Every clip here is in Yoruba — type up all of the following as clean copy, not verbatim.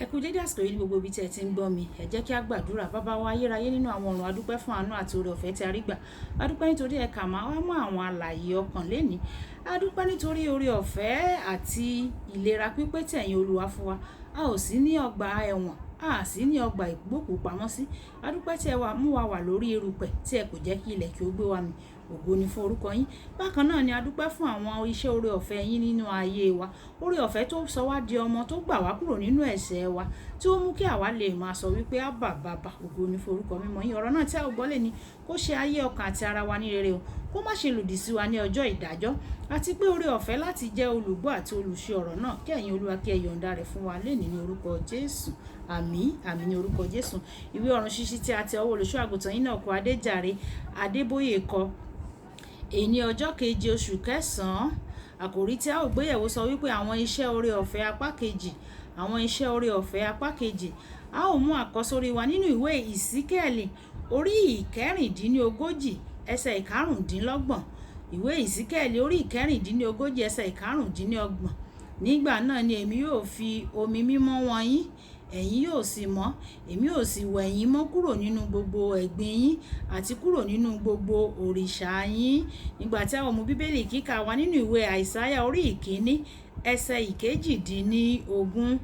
Ẹ kú dédé àsìkò yìí ní gbogbo ibi tí ẹ ti ń gbọ́ mi. Ẹ jẹ́ kí a gbàdúrà. Baba wa ayérayé nínú àwọn ọ̀run, a dúpẹ́ fún àánú àti oore ọ̀fẹ́ tí a rí gbà. A dúpẹ́ nítorí ẹ kà máa wá mọ́ àwọn alààyè ọkàn lénìí. A dúpẹ́ nítorí oore ọ̀fẹ́ àti ìlera pípé tí ẹ̀yin Olúwa fún wa. A ò sí ní ọgbà ẹ̀wọ̀n, a sì ní ọgbà ìgbókùpamọ́sí. A dúpẹ́ tí ẹ wá mú wa wà lórí erùpẹ̀ tí ẹ kò jẹ́ kí ilẹ̀ kí ó gbé wa mì. Ògo ni fún orúkọ yín. Bákan náà ni a dúpẹ́ fún àwọn iṣẹ́ oore ọ̀fẹ́ yín nínú ayé wa. Oore ọ̀fẹ́ tó sọ wá di ọmọ, tó gbà wá kúrò nínú ẹ̀ṣẹ̀ wa, tí ó mú kí àwa lè máa sọ wípé Ábà baba, ògo ni fún orúkọ mímọ́ yín. Ọ̀rọ̀ náà tí a ó gbọ́ lónìí kó ṣe ayé ọkàn àti ara wa ní rere o. Kó má ṣe lòdì sí wa ní ọjọ́ ìdájọ́. Àti pé oore ọ̀fẹ́ láti jẹ́ olùgbọ́ àti olùṣe ọ̀rọ̀ náà kí ẹ̀yin Olúwa kí ẹ yọ̀ǹda rẹ̀ fún wa lénìí ní orúkọ Jésù. Àmín, àmín ní orúkọ Jésù. Ìwé ọ̀run ṣíṣí tí a ti ọwọ́ olùṣọ́ àgùntàn yín náà kọ Adéjàre Adébóyè kọ. Èní ọjọ́ keje oṣù kẹsàn-án. Àkòrí tí a ó gbéyẹ̀wò sọ wípé àwọn iṣẹ́ oore ọ̀fẹ́ apá kejì. Àwọn iṣẹ́ oore ọ̀fẹ́ apá kejì. A ó mú àkọ́sórí wa nínú ìwé Ìsíkẹ́ẹ̀lì orí ìkẹrìndínlógójì ẹsẹ̀ ìkarùndínlọ́gbọ̀n. Ìwé Ìsíkẹ́ẹ̀lì orí ìkẹrìndínlógójì ẹsẹ̀ ìkarùndínlọ́gbọ̀n. Nígbà náà ni èmi yóò fi omi mímọ́ wọ́n yín, ẹ̀yin yóò sì mọ́, èmi ó sì wẹ̀ yín mọ́ kúrò nínú gbogbo ẹ̀gbin yín àti kúrò nínú gbogbo òrìṣà yín. Nígbà tí a ó mú Bíbélì kíkà wa nínú ìwé Àìsáyà orí ìkíní ẹsẹ̀ ìkejìdínlógún.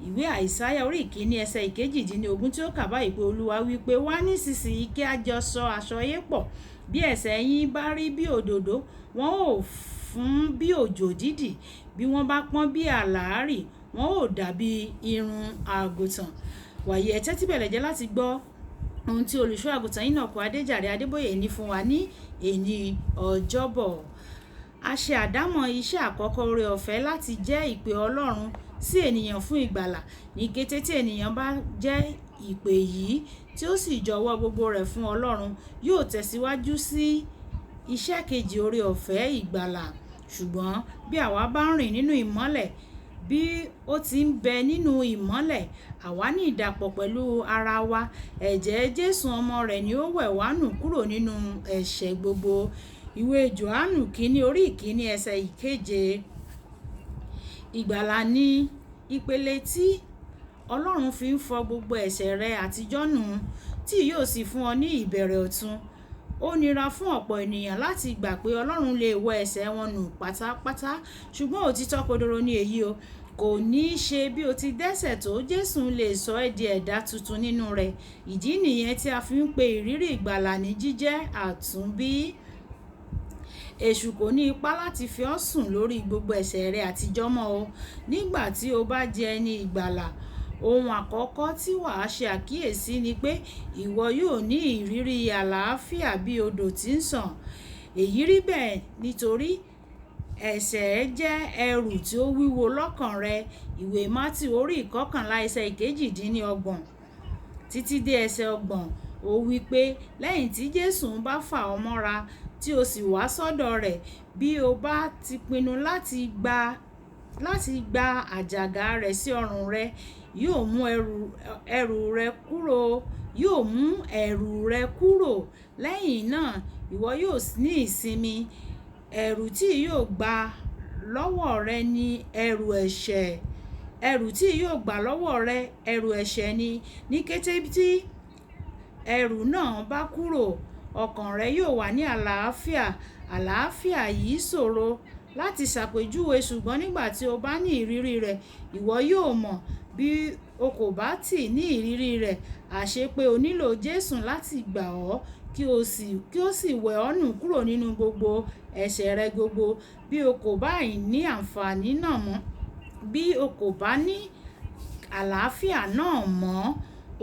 Ìwé Àìsáyà orí ìkíní ẹsẹ̀ ìkejìdínlógún tí ó kà báyìí pé Olúwa wí pé wá nísinsìnyí kí a jọ sọ àsọyépọ̀ pọ̀. Bí ẹ̀ṣẹ̀ yín bá rí bí òdòdó, wọn ó fún bí òjò dídì. Bí wọ́n bá pọ́n bí àlàárì, wọn ó dàbí irun àgùntàn. Wàyí ẹ tẹ́tí bẹ̀lẹ̀ jẹ́ láti gbọ́ ohun tí olùṣọ́ àgùntàn yín náà kọ Adéjàre Adébóyè ní fún wa ní èní ọjọ́bọ̀. A ṣe àdámọ̀ iṣẹ́ àkọ́kọ́ oore ọ̀fẹ́ láti jẹ́ ìpè Ọlọ́run sí ènìyàn fún ìgbàlà. Ní kété tí ènìyàn bá jẹ́ ìpè yìí tí ó sì jọ̀wọ́ gbogbo rẹ̀ fún Ọlọ́run, yóò tẹ̀síwájú sí iṣẹ́ kejì oore ọ̀fẹ́ ìgbàlà. Ṣùgbọ́n bí àwa bá ń rìn nínú ìmọ́lẹ̀, bí ó ti ń bẹ nínú ìmọ́lẹ̀, àwa ní ìdàpọ̀ pẹ̀lú ara wa. Ẹ̀jẹ̀ Jésù ọmọ rẹ̀ ni ó wẹ̀ wá nù kúrò nínú ẹ̀ṣẹ̀ gbogbo. Ìwé Jòhánù kíní orí ìkíní ẹsẹ̀ ìkeje. Ìgbàlà ni ìpele tí Ọlọ́run fi ń fọ gbogbo ẹ̀ṣẹ̀ rẹ àtijọ́ nù, tí yóò sì fún ọ ní ìbẹ̀rẹ̀ ọ̀tun. Ó nira fún ọ̀pọ̀ ènìyàn láti gbà pé Ọlọ́run lè wẹ ẹ̀ṣẹ̀ wọn nù pátápátá. Ṣùgbọ́n òtítọ́ kodoro ni èyí o. Kò ní ṣe bí o ti dẹ́ṣẹ̀ tó, Jésù lè sọ ẹ́ di ẹ̀dá tuntun nínú rẹ̀. Ìdí nìyẹn tí a fi ń pe ìrírí ìgbàlà ní jíjẹ́ àtúnbí. Èṣù kò ní ipá láti fi ọ́ sùn lórí gbogbo ẹ̀ṣẹ̀ rẹ àtijọ́ mọ́ o. Nígbà tí o bá di ẹni ìgbàlà, ohun àkọ́kọ́ tí wà á ṣe àkíyèsí ni pé ìwọ yóò ní ìrírí àlàáfíà bí odò tí ń sàn. Èyí rí bẹ́ẹ̀ nítorí ẹ̀ṣẹ̀ jẹ́ ẹrù tí ó wúwo lọ́kàn rẹ. Ìwé Mátíù orí ìkọkànlá ẹsẹ̀ ìkejìdínlọ́gbọ̀n títí dé ẹsẹ̀ ọgbọ̀n. Ó wí pé lẹ́yìn tí Jésù bá fà ọ́ mọ́ra tí o sì wá sọ́dọ̀ rẹ̀, bí o bá ti pinnu láti gba àjàgà rẹ̀ sí ọrùn rẹ, yóò mú ẹrù rẹ kúrò, yóò mú ẹrù rẹ kúrò. Lẹ́yìn náà, ìwọ yóò ní ìsinmi. Ẹ̀rù tí yóò gbà lọ́wọ́ rẹ ni ẹrù ẹ̀ṣẹ̀. Ẹrù tí yóò gbà lọ́wọ́ rẹ, ẹrù ẹ̀ṣẹ̀ ni. Ní kété tí ẹrù náà bá kúrò, ọkàn rẹ yóò wà ní àlàáfíà. Àlàáfíà yìí ṣòro láti ṣàpèjúwe, ṣùgbọ́n nígbà tí o bá ní ìrírí rẹ̀, ìwọ yóò mọ̀. Bí o kò bá tí ì ní ìrírí rẹ̀, àṣé pé o nílò Jésù láti gbà ọ́ kí ó sì wẹ̀ ọ́ nù kúrò nínú gbogbo ẹ̀ṣẹ̀ rẹ gbogbo. Bí o kò bá ní àǹfààní náà mọ́, bí o kò bá ní àlàáfíà náà mọ́,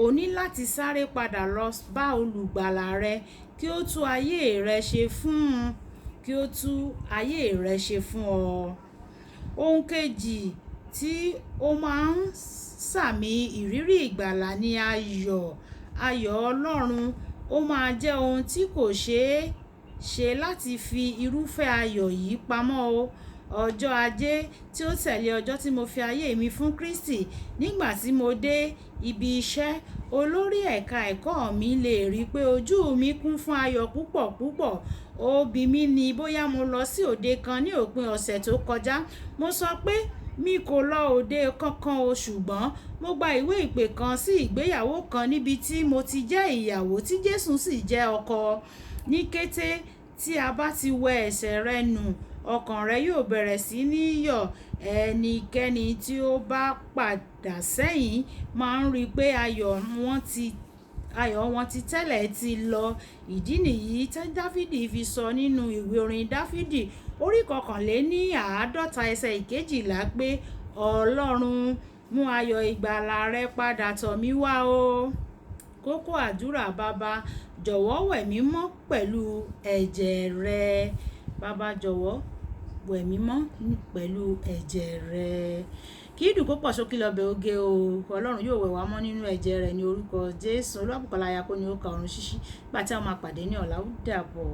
o ní láti sáré padà lọ bá olùgbàlà rẹ kí ó tú ayé rẹ ṣe fún un, kí ó tú ayé rẹ ṣe fún ọ. Ohun kejì tí ó máa ń sàmì ìrírí ìgbàlà ni ayọ̀. Ayọ̀ Ọlọ́run. Ó máa jẹ́ ohun tí kò ṣe é ṣe láti fi irúfẹ́ ayọ̀ yìí pamọ́ o. Ọjọ́ ajé tí ó tẹ̀lé ọjọ́ tí mo fi ayé mi fún Kristi, nígbà tí mo dé ibi iṣẹ́, olórí ẹ̀ka ẹ̀kọ́ mi lè rí pé ojú mi kún fún ayọ̀ púpọ̀ púpọ̀. Ó bi mí ní bóyá mo lọ sí òde kan ní òpin ọ̀sẹ̀ tó kọjá. Mo sọ pé Mi kò lọ òde kankan o, ṣùgbọ́n mo gba ìwé ìpè kan sí ìgbéyàwó kan níbi tí mo ti jẹ́ ìyàwó tí Jésù sì jẹ́ ọkọ. Ní kété tí a bá ti wẹ ẹ̀ṣẹ̀ rẹ nù, ọkàn rẹ yóò bẹ̀rẹ̀ sí ní yọ̀. Ẹnikẹ́ni tí ó bá padà sẹ́yìn máa ń rí pé ayọ̀ wọn ti tẹ́lẹ̀ ti lọ. Ìdí nìyí tí Dáfídì fi sọ nínú ìwé orin Dáfídì orí 51 ẹsẹ̀ 12 pé, Ọlọ́run, mú ayọ̀ ìgbàlà rẹ padà tọ̀ mí wá o. Kókó àdúrà: Baba, jọ̀wọ́ wẹ̀ mí mọ́ pẹ̀lú ẹ̀jẹ̀ rẹ. Baba, jọ̀wọ́ wẹ̀ mí mọ́ pẹ̀lú ẹ̀jẹ̀ rẹ. Kí dùn kó pọ̀ sókè lọ́bẹ̀ oge o. Ọlọ́run yóò wẹ̀ wá mọ́ nínú ẹ̀jẹ̀ rẹ̀ ní orúkọ Jésù. Olúwabùkọ́lá Ayako ni ó ka ọ̀run ṣíṣí. Nígbà tí a máa pàdé ní ọ̀la, ó dàbọ̀.